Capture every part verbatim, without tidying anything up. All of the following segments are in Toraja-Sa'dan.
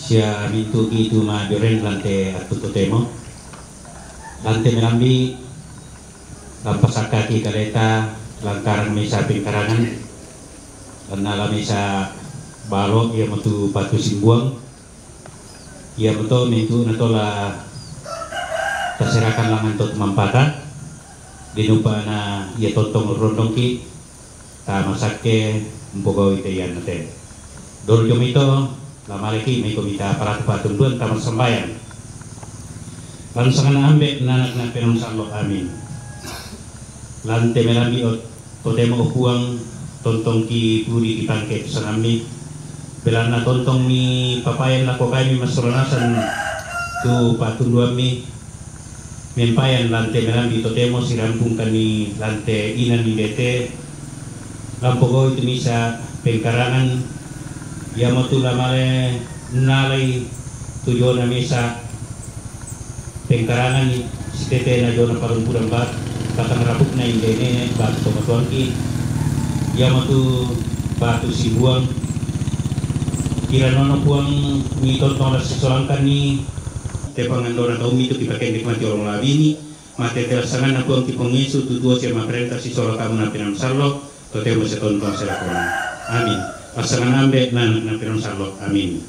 Sia mintuki tu mabioreng lan te attu totemo. Lan te melambi, lampasakaki kaleta, langkarang misa pengkarangan, lan nala misa balo, iamotu patu simbuang, iamoto mintu natola taserakan langan to mampata, dinupa na ia tontong rondongki, tamasakke mpogau ite ian te. Dol jomito, lamaleki meko mita paratu patunduan tama sambayang. Lan sangana ambe nanak na penong sallo, amin. Lan te melambi ot totemo o Puang, tontong ki pudi ki pangke tu sangammi. Belanna tontong mi papayan lako kami masolanasan tu patunduammi. Mempayan lan te melambi totemo sirampungkan ni lan te inan ni bete, lampogoi tu misa pengkarangan, iamotu lamale nalai tu jona misa pengkarangan, sitete na jona parumpuran bat, batang rabukna inde nene bat tomatuanki, iamotu batu sibuang, kira nono Puang mi tontong rasi solangkan ni, te pangandona taumi tu kipakendek mati orang labini, mate te sanganna Puang ki Puang Yesu, tutuo sia maperenta sisola kamu na penong sallo, totemo sia tontong sia lakona. Amin. Pasangan ambe nanak na penong sallo. Amin.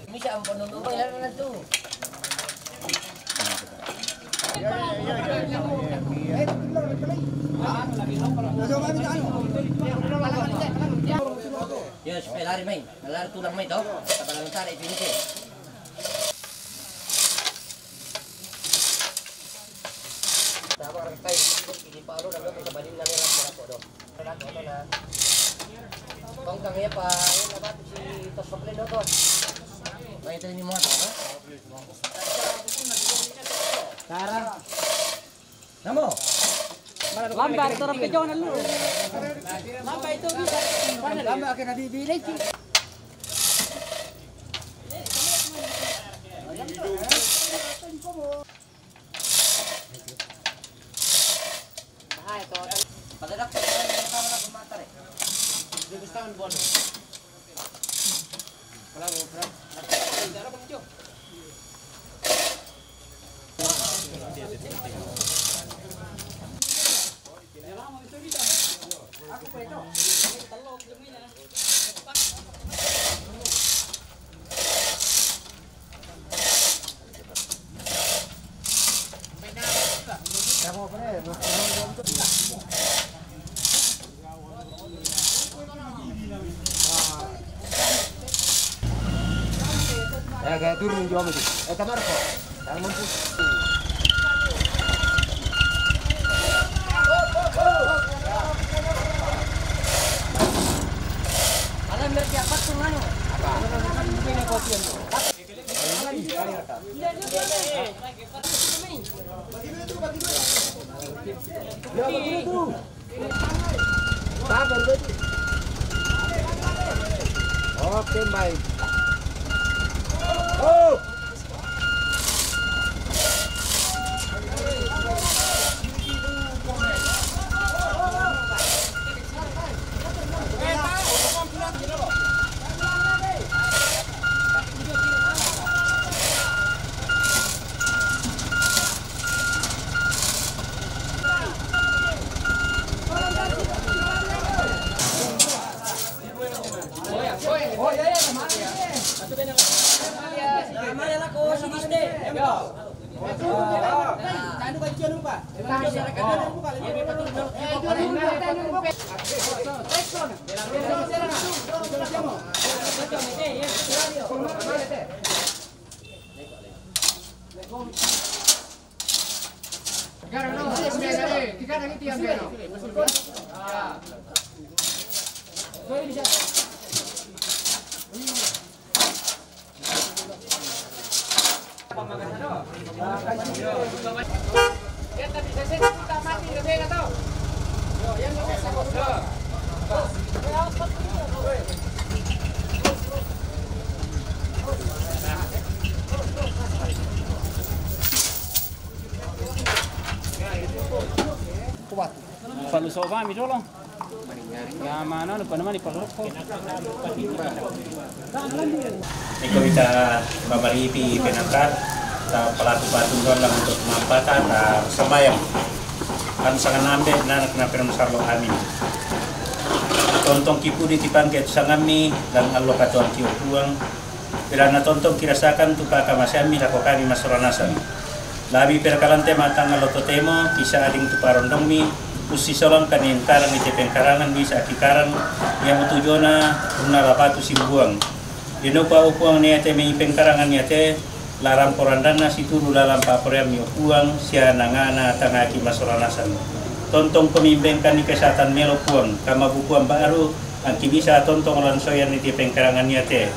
Ini siya ang panunubay, lalo na to. Yes, pelari mai. Pelari tulang mai to. Tabalan tare pintu. Sa barangay, hindi pa ano, nagluto sa balin na meron sa po, do. Kung kami pa, yun na ba, si Tos Paklin, no, to? May ito yung mga to, no? Tara. Namo? Lambar, turun ke jauh dulu. Lambar itu bisa. Lambar akan ada di lagi. Padadak pa yung tama na kumatar eh. Hindi gusto ang buwan. Wala mo, Frank. Hindi, ano ba nito? Ako pa ito. Eh, gaya turun jua mesti. Eh, kamar ko. Jangan mampus. Alam, biar siapa tuh, Manu? Apa? Ini kopi yang tuh. Sabar, Beb. Oke, baik. Oh. Kuat. Palu soba mi dolo. Ya, mana anu, apa namanya, paloko. Iko bita mamaripi penangkar, ta palatu-patu doang lah untuk mampata, ta sambayang. Kan sangan ambe, nanak na pernah masarlo, amin. Tontong kipudi kipangke tu sangammi, dan allo katuang kio Puang, Pira na tontong kirasakan tu pakamaseanmi lako kami masoranasan. Labi perkalante matang allo totemo, kisa ading tu parondongmi, ussisolang kami engkarang ite pengkarangan bisa kikarang, ia mutujona, unna lapatu simbuang. Denopa o Puang niate mei pengkarangan niate, larang porandanna situru lalang paporeanmi o Puang, sia nangana tangaki masoranasan. Tontong komi imbengkan ni kesatan melo Puang, kama bukuan baru, Angki bisa tontong lan soyan ni ti pengkarangan niate.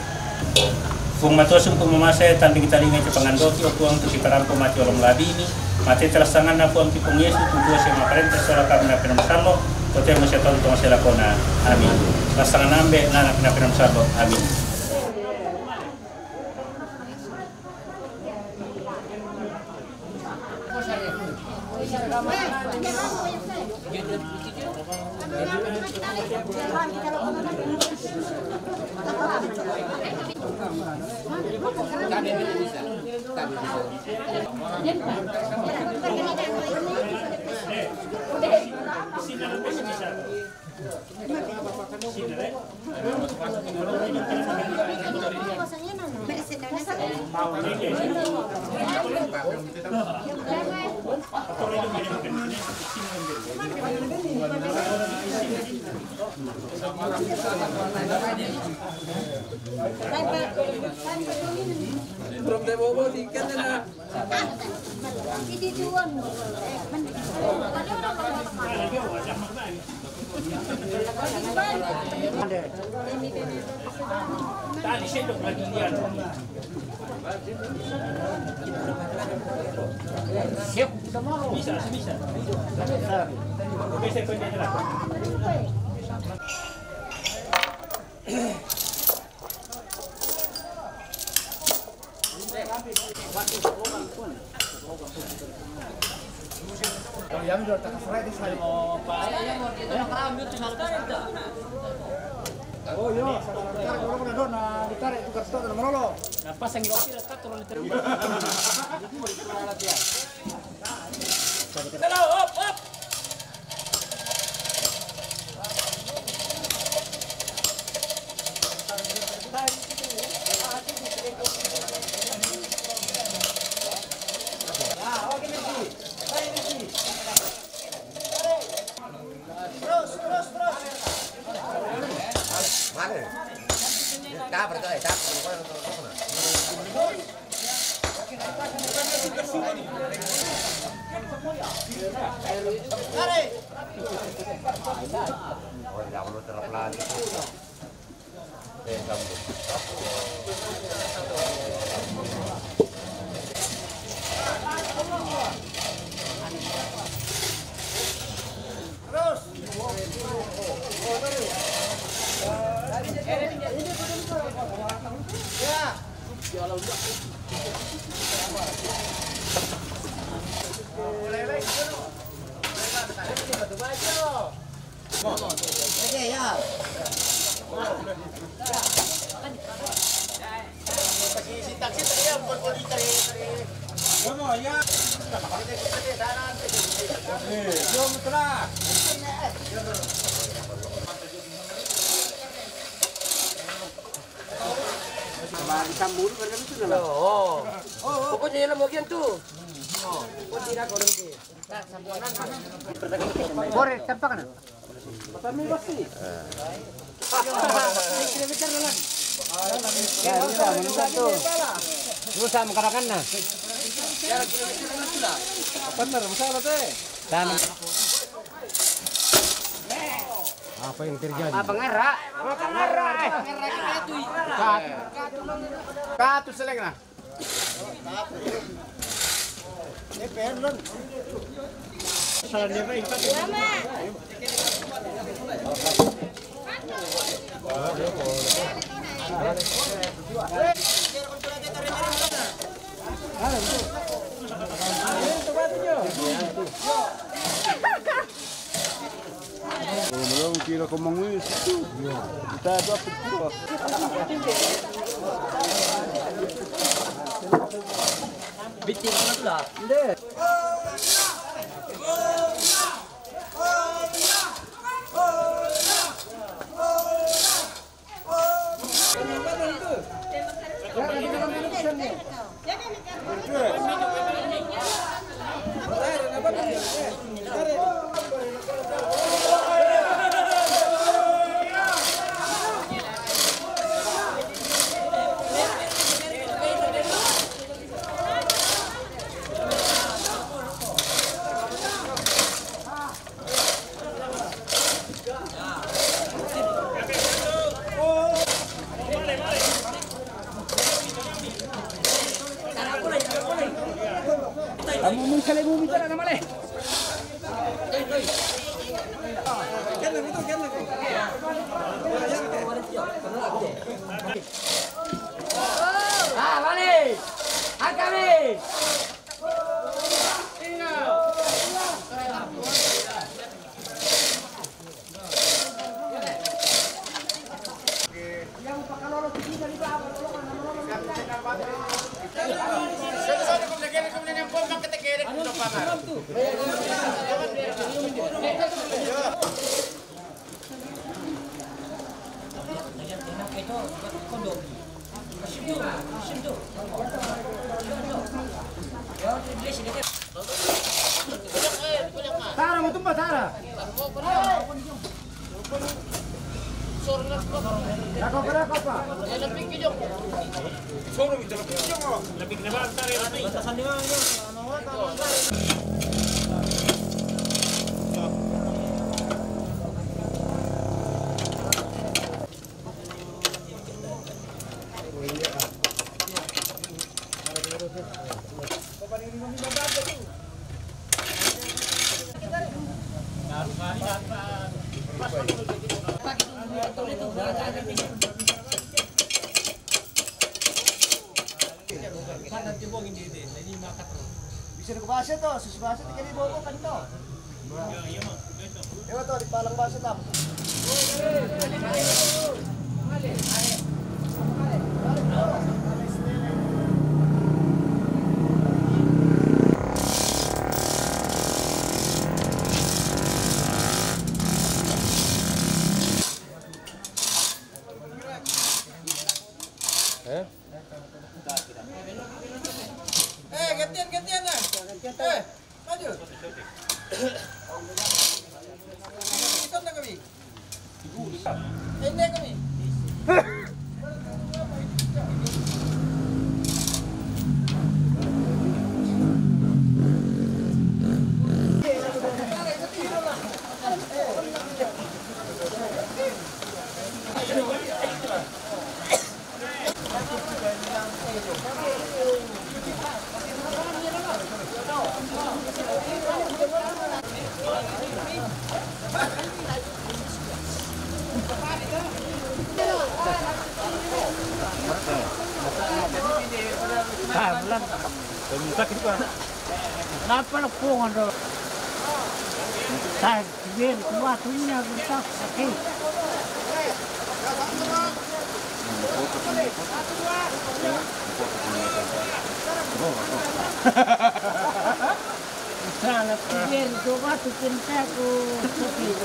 Puang matuasung ku mamase, tanding talinga ite pangandoki o Puang tu siparampo mati olom labimi, mate teras tanganna Puang ki Puang Yesu, tu dua sia maparenta sola kami na penomusallo, totemo sia tontong sia lakona. Amin. Teras tangan ambe, nanak na penomusallo. Amin. Oh, iya, sekarang dorong na dona, ditarik tu kartu, na marolo. Napasang i waktu, satu liter. Hop, hop. Pokoknya ya, mau gian tu. Bore, tampak na. Rusak makarakan na. Benar, masalah teh. Tanam. Apa yang terjadi? Apa ngara? Apa ngara? Katu. Katu seleng na. Komangui situ. Kita ada apa tu? Bitin na pula. Hindi. Kamu mun kale mu mitara na male. Ah, vale. Akame. Tara, mo tumba, tara. Dako, dako pa. Soro, mi tara. Batasan ni Mang, yun. Bisa ko basa to, sus basa ti kani bobo kanto. Ewa to, di palang basa tam. Eh? Eh, gantian, gantian lah. Eh, maju. Ikut lah kami. Ini kami. Ah, bulan. Pemutak itu kan. Kenapa lepung ada? Tah, dia kuat punya, bentak, sakit. Sana, pigil, coba tu cinta ku, sakit.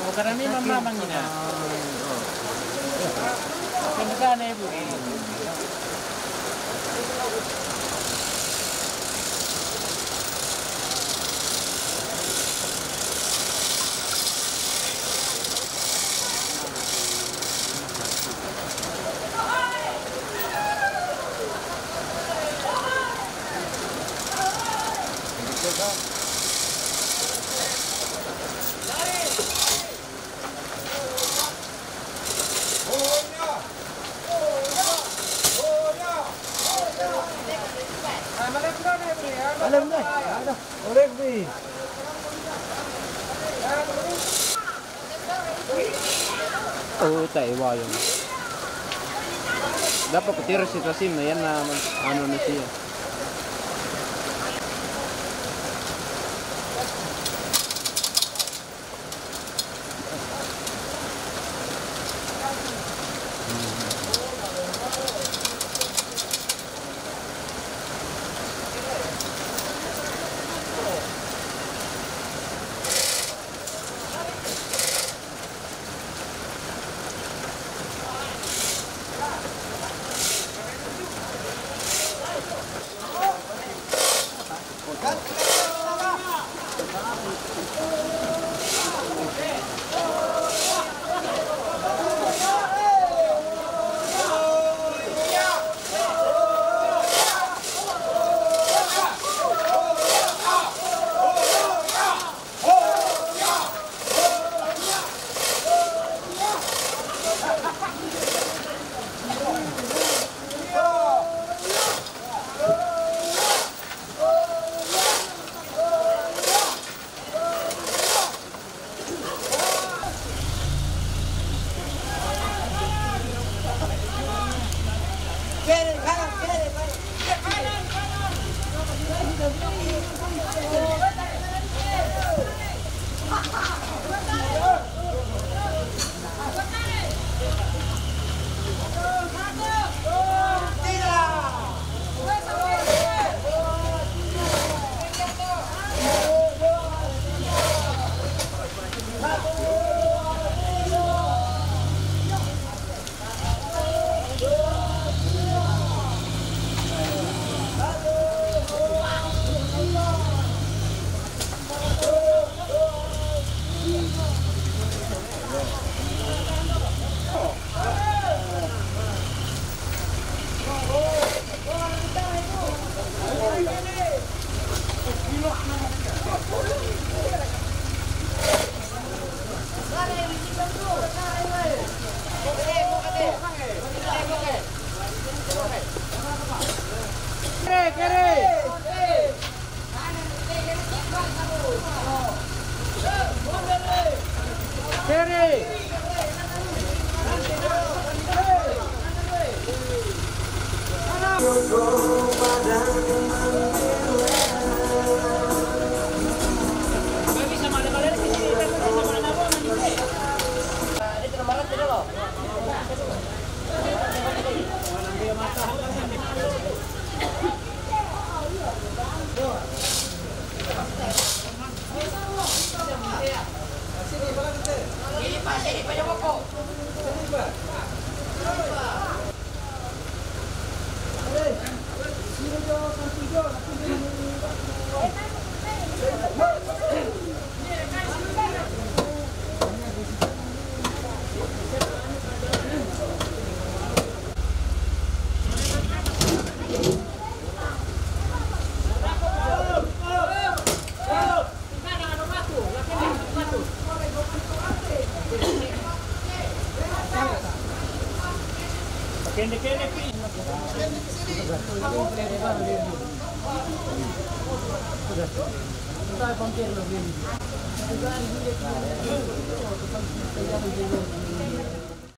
Oh, karena ini mama mangina. Cinta na ibu. Alam na. Ano? Ulit, di. Oh, tayo ba yun? Dapat ko tira si Tasim na yan na ano na siya.